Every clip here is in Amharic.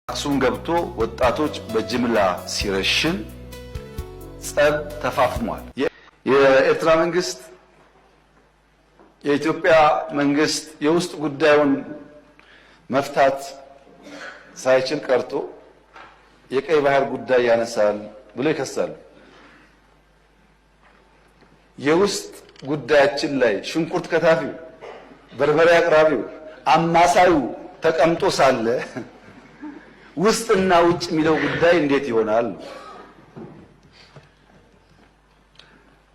አክሱም ገብቶ ወጣቶች በጅምላ ሲረሽን ጸብ ተፋፍሟል። የኤርትራ መንግስት የኢትዮጵያ መንግስት የውስጥ ጉዳዩን መፍታት ሳይችል ቀርቶ የቀይ ባህር ጉዳይ ያነሳል ብሎ ይከሳሉ። የውስጥ ጉዳያችን ላይ ሽንኩርት ከታፊው፣ በርበሬ አቅራቢው፣ አማሳዩ ተቀምጦ ሳለ ውስጥና ውጭ የሚለው ጉዳይ እንዴት ይሆናል?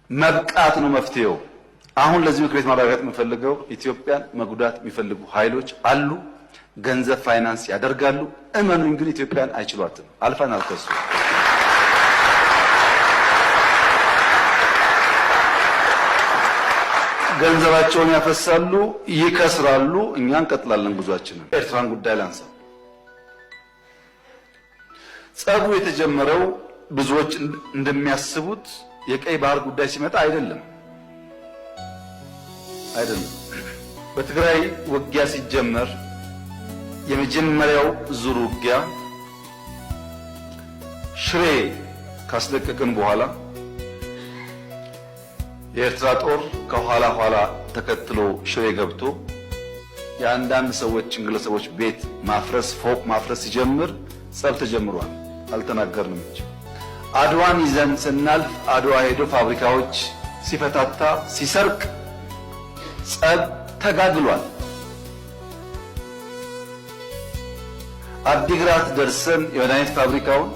መብቃት ነው መፍትሄው። አሁን ለዚህ ምክር ቤት ማረጋገጥ የምፈልገው ኢትዮጵያን መጉዳት የሚፈልጉ ኃይሎች አሉ። ገንዘብ ፋይናንስ ያደርጋሉ። እመኑኝ ግን ኢትዮጵያን አይችሏትም። አልፈን አልከሱ ገንዘባቸውን ያፈሳሉ፣ ይከስራሉ። እኛ እንቀጥላለን ጉዟችንን። ኤርትራን ጉዳይ ላንሳ። ጸቡ የተጀመረው ብዙዎች እንደሚያስቡት የቀይ ባህር ጉዳይ ሲመጣ አይደለም አይደለም። በትግራይ ውጊያ ሲጀመር የመጀመሪያው ዙር ውጊያ ሽሬ ካስለቀቅን በኋላ የኤርትራ ጦር ከኋላ ኋላ ተከትሎ ሽሬ ገብቶ የአንዳንድ ሰዎችን ግለሰቦች ቤት ማፍረስ ፎቅ ማፍረስ ሲጀምር ጸብ ተጀምሯል። አልተናገርንም እንጂ አድዋን ይዘን ስናልፍ አድዋ ሄዶ ፋብሪካዎች ሲፈታታ ሲሰርቅ ጸብ ተጋግሏል። አዲግራት ደርሰን የመድኃኒት ፋብሪካውን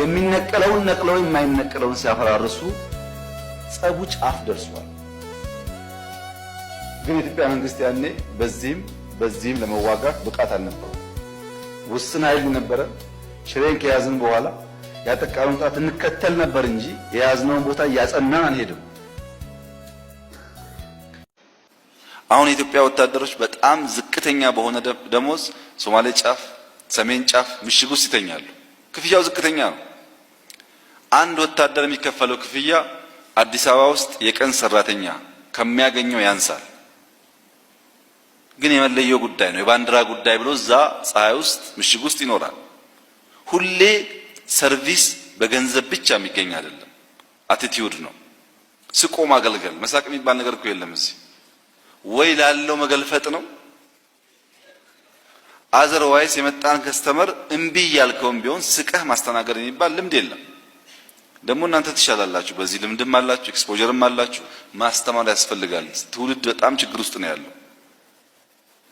የሚነቀለውን ነቅለው የማይነቀለውን ሲያፈራርሱ ጸቡ ጫፍ ደርሷል። ግን የኢትዮጵያ መንግስት ያኔ በዚህም በዚህም ለመዋጋት ብቃት አልነበረው። ውስን ኃይል ነበረ። ሽሬን ከያዝን በኋላ ያጠቃነውን ጣት እንከተል ነበር እንጂ የያዝነውን ቦታ እያጸናን አንሄድም። አሁን የኢትዮጵያ ወታደሮች በጣም ዝቅተኛ በሆነ ደሞዝ ሶማሌ ጫፍ፣ ሰሜን ጫፍ ምሽግ ውስጥ ይተኛሉ። ክፍያው ዝቅተኛ ነው። አንድ ወታደር የሚከፈለው ክፍያ አዲስ አበባ ውስጥ የቀን ሰራተኛ ከሚያገኘው ያንሳል። ግን የመለየው ጉዳይ ነው፣ የባንዲራ ጉዳይ ብሎ እዛ ፀሐይ ውስጥ ምሽግ ውስጥ ይኖራል። ሁሌ service በገንዘብ ብቻ የሚገኝ አይደለም፣ attitude ነው። ስቆ ማገልገል መሳቅ የሚባል ነገር እኮ የለም እዚህ። ወይ ላለው መገልፈጥ ነው። Otherwise የመጣን customer እምቢ እያልከውም ቢሆን ስቀህ ማስተናገድ የሚባል ልምድ የለም። ደግሞ እናንተ ትሻላላችሁ፣ በዚህ ልምድም አላችሁ፣ exposure ም አላችሁ። ማስተማር ያስፈልጋል። ትውልድ በጣም ችግር ውስጥ ነው ያለው።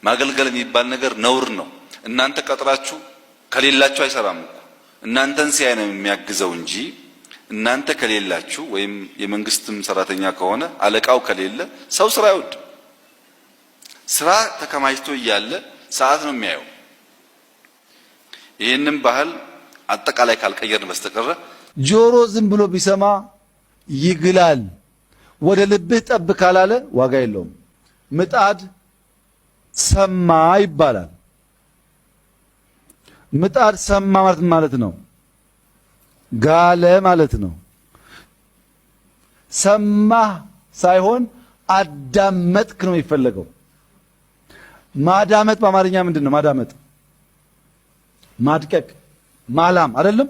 ማገልገል የሚባል ነገር ነውር ነው። እናንተ ቀጥራችሁ ከሌላችሁ አይሰራም እኮ እናንተን ሲያይ ነው የሚያግዘው እንጂ እናንተ ከሌላችሁ ወይም የመንግስትም ሰራተኛ ከሆነ አለቃው ከሌለ ሰው ስራ አይወድም። ስራ ተከማችቶ እያለ ሰዓት ነው የሚያየው። ይህንን ባህል አጠቃላይ ካልቀየርን በስተቀረ ጆሮ ዝም ብሎ ቢሰማ ይግላል። ወደ ልብህ ጠብ ካላለ ዋጋ የለውም። ምጣድ ሰማ ይባላል። ምጣድ ሰማ ማለት ማለት ነው፣ ጋለ ማለት ነው። ሰማህ ሳይሆን አዳመጥክ ነው የሚፈለገው። ማዳመጥ በአማርኛ ምንድን ነው? ማዳመጥ ማድቀቅ፣ ማላም አይደለም።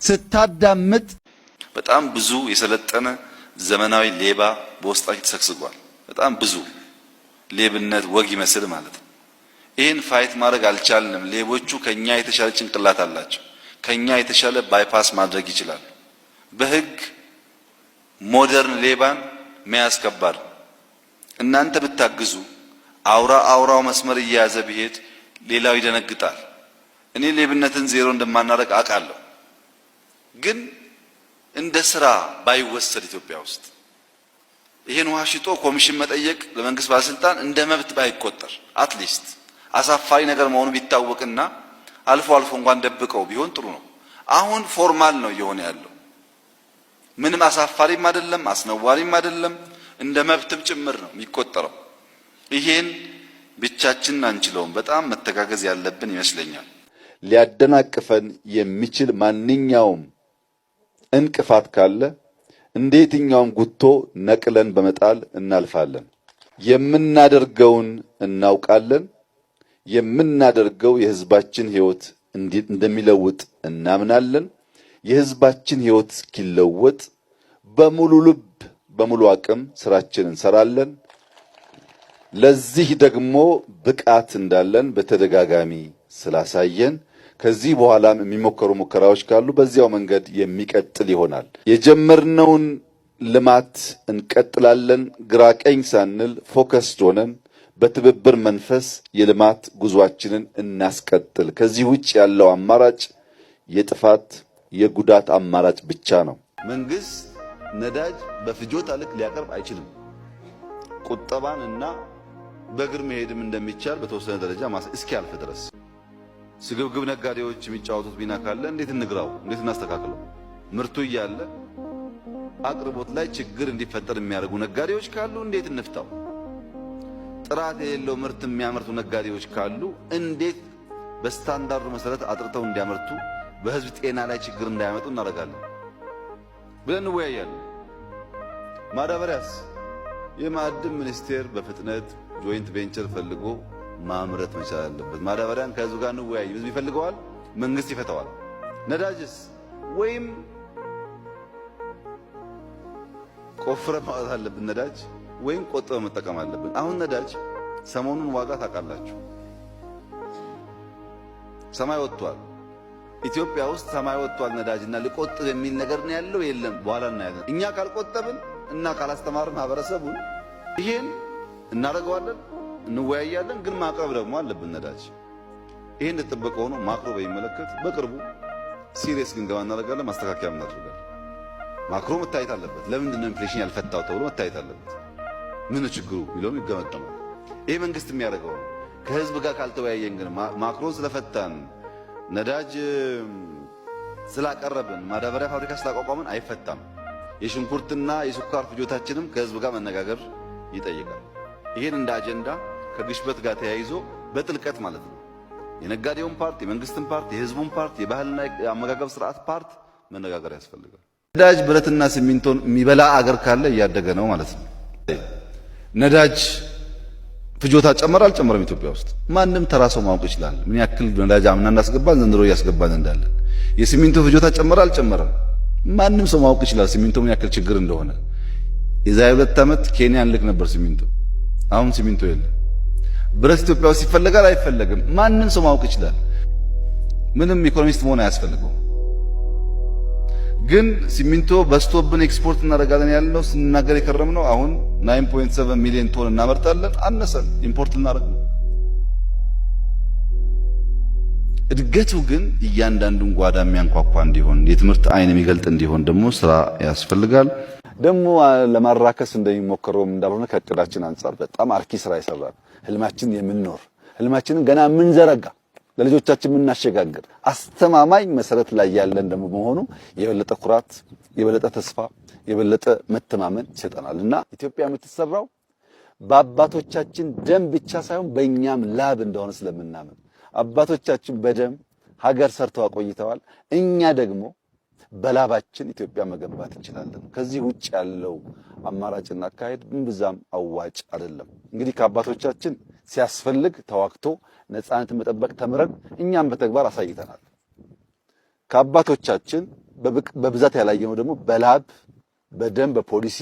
ስታዳምጥ በጣም ብዙ የሰለጠነ ዘመናዊ ሌባ በውስጣችን ተሰግስጓል። በጣም ብዙ ሌብነት ወግ ይመስል ማለት ነው። ይህን fight ማድረግ አልቻልንም። ሌቦቹ ከኛ የተሻለ ጭንቅላት አላቸው። ከኛ የተሻለ bypass ማድረግ ይችላሉ። በህግ modern ሌባን መያዝ ከባድ ነው። እናንተ ብታግዙ አውራ አውራው መስመር እየያዘ ቢሄድ ሌላው ይደነግጣል። እኔ ሌብነትን ዜሮ እንደማናደርግ አውቃለሁ። ግን እንደ ስራ ባይወሰድ ኢትዮጵያ ውስጥ ይሄን ውሃ ሽጦ ኮሚሽን መጠየቅ ለመንግስት ባለስልጣን እንደ መብት ባይቆጠር at least አሳፋሪ ነገር መሆኑ ቢታወቅና አልፎ አልፎ እንኳን ደብቀው ቢሆን ጥሩ ነው። አሁን formal ነው እየሆነ ያለው። ምንም አሳፋሪም አይደለም፣ አስነዋሪም አይደለም፣ እንደ መብትም ጭምር ነው የሚቆጠረው። ይሄን ብቻችንን አንችለውም። በጣም መተጋገዝ ያለብን ይመስለኛል። ሊያደናቅፈን የሚችል ማንኛውም እንቅፋት ካለ እንደ የትኛውም ጉቶ ነቅለን በመጣል እናልፋለን። የምናደርገውን እናውቃለን። የምናደርገው የሕዝባችን ሕይወት እንደሚለውጥ እናምናለን። የህዝባችን ህይወት እስኪለወጥ በሙሉ ልብ በሙሉ አቅም ስራችንን እንሰራለን። ለዚህ ደግሞ ብቃት እንዳለን በተደጋጋሚ ስላሳየን ከዚህ በኋላም የሚሞከሩ ሙከራዎች ካሉ በዚያው መንገድ የሚቀጥል ይሆናል። የጀመርነውን ልማት እንቀጥላለን። ግራ ቀኝ ሳንል focused ሆነን በትብብር መንፈስ የልማት ጉዟችንን እናስቀጥል። ከዚህ ውጭ ያለው አማራጭ የጥፋት የጉዳት አማራጭ ብቻ ነው። መንግስት ነዳጅ በፍጆታ ልክ ሊያቀርብ አይችልም። ቁጠባን እና በእግር መሄድም እንደሚቻል በተወሰነ ደረጃ እስኪያልፍ ድረስ ስግብግብ ነጋዴዎች የሚጫወቱት ሚና ካለ እንዴት እንግራው? እንዴት እናስተካክለው? ምርቱ እያለ አቅርቦት ላይ ችግር እንዲፈጠር የሚያደርጉ ነጋዴዎች ካሉ እንዴት እንፍታው? ጥራት የሌለው ምርት የሚያመርቱ ነጋዴዎች ካሉ እንዴት በስታንዳርዱ መሰረት አጥርተው እንዲያመርቱ በህዝብ ጤና ላይ ችግር እንዳያመጡ እናደርጋለን ብለን እንወያያለን። ማዳበሪያስ የማዕድን ሚኒስቴር በፍጥነት joint venture ፈልጎ ማምረት መቻል አለበት። ማዳበሪያን ከህዝብ ጋር እንወያይ። ህዝብ ይፈልገዋል፣ መንግስት ይፈተዋል። ነዳጅስ ወይም ቆፍረን ማውጣት አለብን ነዳጅ ወይም ቆጥበን መጠቀም አለብን። አሁን ነዳጅ ሰሞኑን ዋጋ ታውቃላችሁ፣ ሰማይ ወጥቷል። ኢትዮጵያ ውስጥ ሰማይ ወጥቷል ነዳጅ እና ልቆጥብ የሚል ነገር ነው ያለው የለም። በኋላ እናያለን። እኛ ካልቆጠብን እና ካላስተማርን ማህበረሰቡን ይሄን እናደርገዋለን፣ እንወያያለን። ግን ማቅረብ ደግሞ አለብን ነዳጅ። ይሄን እንደተጠበቀ ሆኖ macro በሚመለከት በቅርቡ serious ግምገማ እናደርጋለን፣ ማስተካከያም እናደርጋለን። macro መታየት አለበት። ለምንድን ነው inflation ያልፈታው ተብሎ መታየት አለበት። ምን ችግሩ የሚለውም ይገመገማል። ይሄ መንግስት የሚያደርገው ነው። ከህዝብ ጋር ካልተወያየን ግን macro ን ስለፈታን ነዳጅ ስላቀረብን ማዳበሪያ ፋብሪካ ስላቋቋምን አይፈታም። የሽንኩርትና የስኳር ፍጆታችንም ከህዝብ ጋር መነጋገር ይጠይቃል። ይህን እንደ አጀንዳ ከግሽበት ጋር ተያይዞ በጥልቀት ማለት ነው የነጋዴውን part፣ የመንግስትን part፣ የህዝቡን part፣ የባህልና የአመጋገብ ስርዓት part መነጋገር ያስፈልጋል። ነዳጅ ብረትና ሲሚንቶን የሚበላ አገር ካለ እያደገ ነው ማለት ነው። ነዳጅ ፍጆታ ጨመረ አልጨመረም? ኢትዮጵያ ውስጥ ማንም ተራ ሰው ማወቅ ይችላል፣ ምን ያክል ነዳጅ አምና እንዳስገባን ዘንድሮ እያስገባን እንዳለን። የሲሚንቶ ፍጆታ ጨመረ አልጨመረም? ማንም ሰው ማወቅ ይችላል ሲሚንቶ ምን ያክል ችግር እንደሆነ። የዛሬ 2 ዓመት ኬንያ እንልክ ነበር ሲሚንቶ፣ አሁን ሲሚንቶ የለም። ብረት ኢትዮጵያ ውስጥ ይፈለጋል አይፈለግም? ማንም ሰው ማወቅ ይችላል። ምንም ኢኮኖሚስት መሆን አያስፈልገውም። ግን ሲሚንቶ በዝቶብን ኤክስፖርት እናደርጋለን ያልነው ስንናገር የከረምነው አሁን 9.7 ሚሊዮን ቶን እናመርታለን። አነሰን፣ import ልናደርግ ነው። እድገቱ ግን እያንዳንዱን ጓዳ የሚያንኳኳ እንዲሆን የትምህርት አይን የሚገልጥ እንዲሆን ደግሞ ስራ ያስፈልጋል። ደግሞ ለማራከስ እንደሚሞከረውም እንዳልሆነ ከእቅዳችን አንጻር በጣም አርኪ ስራ ይሰራል። ህልማችን የምንኖር ህልማችንን ገና የምንዘረጋ ለልጆቻችን የምናሸጋግር አስተማማኝ መሰረት ላይ ያለን ደግሞ መሆኑ የበለጠ ኩራት፣ የበለጠ ተስፋ፣ የበለጠ መተማመን ይሰጠናል እና ኢትዮጵያ የምትሰራው በአባቶቻችን ደም ብቻ ሳይሆን በእኛም ላብ እንደሆነ ስለምናምን አባቶቻችን በደም ሀገር ሰርተው አቆይተዋል። እኛ ደግሞ በላባችን ኢትዮጵያ መገንባት እንችላለን። ከዚህ ውጭ ያለው አማራጭና አካሄድ እምብዛም አዋጭ አይደለም። እንግዲህ ከአባቶቻችን ሲያስፈልግ ተዋግቶ ነፃነትን መጠበቅ ተምረን እኛም በተግባር አሳይተናል። ከአባቶቻችን በብዛት ያላየነው ደግሞ በላብ በደም በፖሊሲ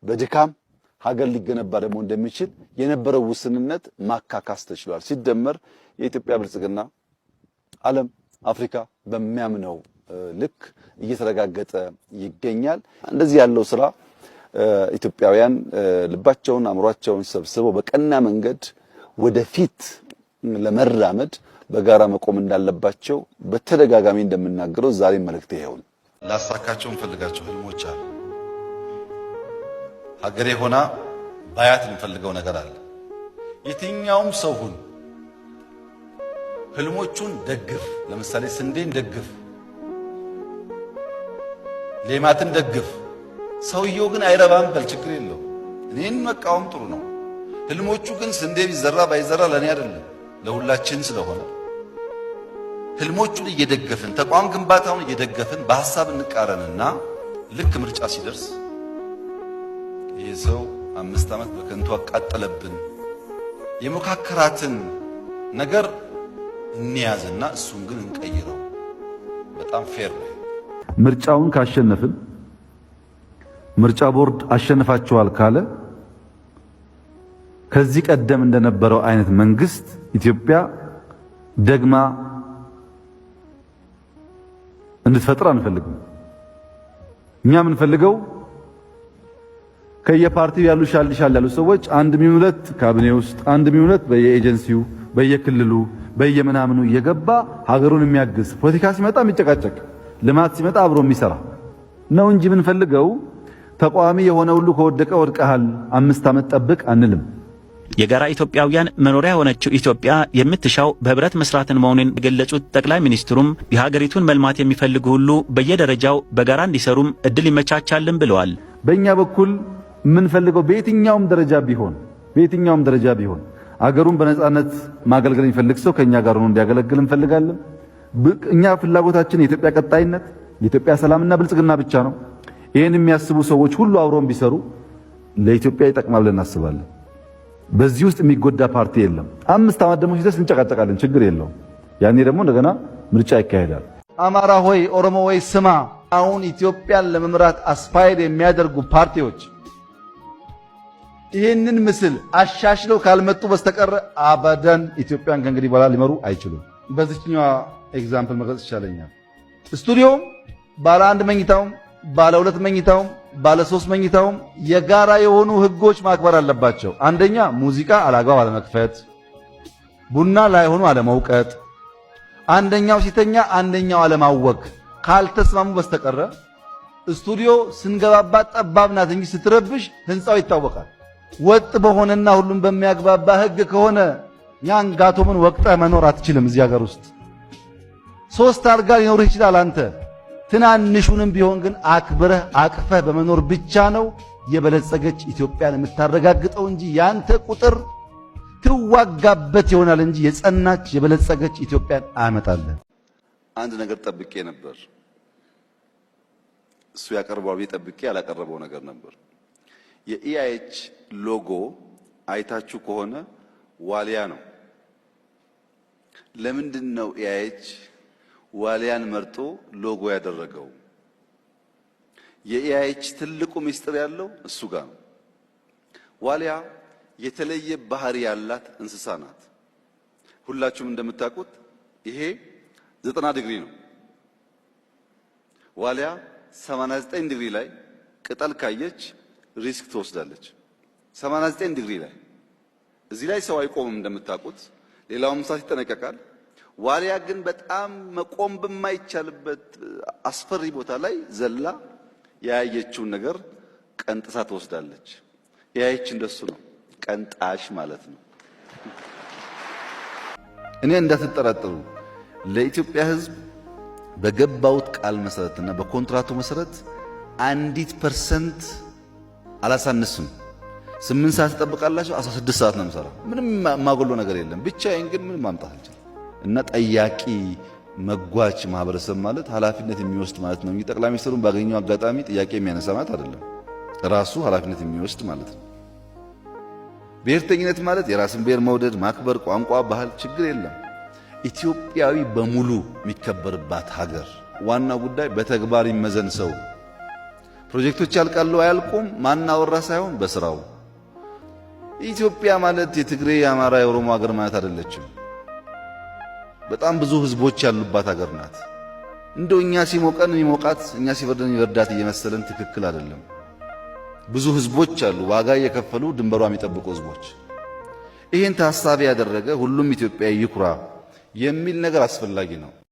በድካም ሀገር ሊገነባ ደግሞ እንደሚችል የነበረው ውስንነት ማካካስ ተችሏል። ሲደመር የኢትዮጵያ ብልጽግና ዓለም አፍሪካ በሚያምነው ልክ እየተረጋገጠ ይገኛል። እንደዚህ ያለው ስራ ኢትዮጵያውያን ልባቸውን አእምሯቸውን ሰብስበው በቀና መንገድ ወደፊት ለመራመድ በጋራ መቆም እንዳለባቸው በተደጋጋሚ እንደምናገረው ዛሬም መልእክት ይሄው ነው። ላሳካቸው እንፈልጋቸው ህልሞች አሉ። ሀገሬ ሆና ባያት የምፈልገው ነገር አለ። የትኛውም ሰው ሁን ህልሞቹን ደግፍ። ለምሳሌ ስንዴን ደግፍ፣ ሌማትን ደግፍ። ሰውየው ግን አይረባም በል ችግር የለው። እኔን መቃወም ጥሩ ነው። ህልሞቹ ግን ስንዴ ቢዘራ ባይዘራ ለእኔ አይደለም ለሁላችን ስለሆነ ህልሞቹን እየደገፍን ተቋም ግንባታውን እየደገፍን በሀሳብ እንቃረንና ልክ ምርጫ ሲደርስ ይህ ሰው 5 ዓመት በከንቱ አቃጠለብን የሞካከራትን ነገር እንያዝና እሱን ግን እንቀይረው። በጣም fair ነው። ምርጫውን ካሸነፍን፣ ምርጫ ቦርድ አሸንፋችኋል ካለ፣ ከዚህ ቀደም እንደነበረው አይነት መንግስት ኢትዮጵያ ደግማ እንድትፈጥር አንፈልግም። እኛ የምንፈልገው ከየፓርቲው ያሉ ሻል ሻል ያሉ ሰዎች አንድ ሚሆን ሁለት ካቢኔ ውስጥ፣ አንድ ሚሆን ሁለት በየኤጀንሲው፣ በየክልሉ፣ በየምናምኑ እየገባ ሀገሩን የሚያግዝ፣ ፖለቲካ ሲመጣ የሚጨቃጨቅ፣ ልማት ሲመጣ አብሮ የሚሰራ ነው እንጂ የምንፈልገው ተቃዋሚ የሆነ ሁሉ ከወደቀ ወድቀሃል 5 ዓመት ጠብቅ አንልም። የጋራ ኢትዮጵያውያን መኖሪያ የሆነችው ኢትዮጵያ የምትሻው በህብረት መስራትን መሆኑን የገለጹት ጠቅላይ ሚኒስትሩም የሀገሪቱን መልማት የሚፈልጉ ሁሉ በየደረጃው በጋራ እንዲሰሩም እድል ይመቻቻልን ብለዋል። በእኛ በኩል የምንፈልገው በየትኛውም ደረጃ ቢሆን አገሩን በነጻነት ማገልገል የሚፈልግ ሰው ከእኛ ጋር ሆኖ እንዲያገለግል እንፈልጋለን። እኛ ፍላጎታችን የኢትዮጵያ ቀጣይነት፣ የኢትዮጵያ ሰላምና ብልጽግና ብቻ ነው። ይህን የሚያስቡ ሰዎች ሁሉ አብረውን ቢሰሩ ለኢትዮጵያ ይጠቅማል ብለን እናስባለን። በዚህ ውስጥ የሚጎዳ ፓርቲ የለም። 5 ዓመት ደግሞ ሲደርስ እንጨቃጨቃለን፣ ችግር የለውም። ያኔ ደግሞ እንደገና ምርጫ ይካሄዳል። አማራ ሆይ፣ ኦሮሞ ሆይ ስማ፣ አሁን ኢትዮጵያን ለመምራት aspire የሚያደርጉ ፓርቲዎች ይህንን ምስል አሻሽለው ካልመጡ በስተቀር አበደን ኢትዮጵያን ከእንግዲህ በኋላ ሊመሩ አይችሉም። በዚችኛዋ example መግለጽ ይቻለኛል። ስቱዲዮም ባለ አንድ መኝታውም፣ ባለ ሁለት መኝታውም፣ ባለ ሶስት መኝታውም የጋራ የሆኑ ህጎች ማክበር አለባቸው። አንደኛ ሙዚቃ አላግባብ አለመክፈት፣ ቡና ላይሆኑ አለመውቀጥ፣ አንደኛው ሲተኛ አንደኛው አለማወክ ካልተስማሙ በስተቀረ ስቱዲዮ ስንገባባት ጠባብ ናት እንጂ ስትረብሽ ህንፃው ይታወቃል። ወጥ በሆነና ሁሉም በሚያግባባ ህግ ከሆነ ኛንጋቶምን ወቅጠህ መኖር አትችልም። እዚህ ሀገር ውስጥ ሶስት አልጋ ሊኖርህ ይችላል። አንተ ትናንሹንም ቢሆን ግን አክብረህ አቅፈህ በመኖር ብቻ ነው የበለጸገች ኢትዮጵያን የምታረጋግጠው እንጂ ያንተ ቁጥር ትዋጋበት ይሆናል እንጂ የጸናች የበለጸገች ኢትዮጵያን አያመጣልን። አንድ ነገር ጠብቄ ነበር። እሱ ያቀርበዋል ብዬ ጠብቄ ያላቀረበው ነገር ነበር። የ EIH logo አይታችሁ ከሆነ ዋሊያ ነው። ለምንድን ነው EIH ዋሊያን መርጦ ሎጎ ያደረገው? የ EIH ትልቁ ምስጢር ያለው እሱ ጋር ነው። ዋሊያ የተለየ ባህሪ ያላት እንስሳ ናት። ሁላችሁም እንደምታውቁት ይሄ 90 ዲግሪ ነው። ዋሊያ 89 ዲግሪ ላይ ቅጠል ካየች risk ትወስዳለች። 89 ዲግሪ ላይ እዚህ ላይ ሰው አይቆምም እንደምታውቁት፣ ሌላውም እንስሳት ይጠነቀቃል። ዋሊያ ግን በጣም መቆም በማይቻልበት አስፈሪ ቦታ ላይ ዘላ ያየችውን ነገር ቀንጥሳ ትወስዳለች። EIH እንደሱ ነው፣ ቀንጣሽ ማለት ነው። እኔ እንዳትጠራጠሩ ለኢትዮጵያ ሕዝብ በገባሁት ቃል መሰረትና በኮንትራቱ መሰረት አንዲት percent አላሳንስም። 8 ሰዓት ትጠብቃላችሁ፣ 16 ሰዓት ነው የምሰራው። ምንም የማጎለው ነገር የለም። ብቻዬን ግን ምንም ማምጣት አልችልም። እና ጠያቂ መጓች ማህበረሰብ ማለት ኃላፊነት የሚወስድ ማለት ነው እንጂ ጠቅላይ ሚኒስትሩን ባገኘው አጋጣሚ ጥያቄ የሚያነሳ ማለት አይደለም። ራሱ ኃላፊነት የሚወስድ ማለት ነው። ብሔርተኝነት ማለት የራስን ብሔር መውደድ፣ ማክበር፣ ቋንቋ፣ ባህል ችግር የለም። ኢትዮጵያዊ በሙሉ የሚከበርባት ሀገር። ዋናው ጉዳይ በተግባር ይመዘን ሰው። ፕሮጀክቶች ያልቃሉ አያልቁም፣ ማን አወራ ሳይሆን በስራው። ኢትዮጵያ ማለት የትግሬ፣ የአማራ፣ የኦሮሞ ሀገር ማለት አይደለችም። በጣም ብዙ ህዝቦች ያሉባት ሀገር ናት። እንደው እኛ ሲሞቀን የሚሞቃት፣ እኛ ሲበርደን የሚበርዳት እየመሰለን ትክክል አይደለም። ብዙ ህዝቦች አሉ፣ ዋጋ እየከፈሉ ድንበሯ የሚጠብቁ ህዝቦች። ይህን ታሳቢ ያደረገ ሁሉም ኢትዮጵያዊ ይኩራ የሚል ነገር አስፈላጊ ነው።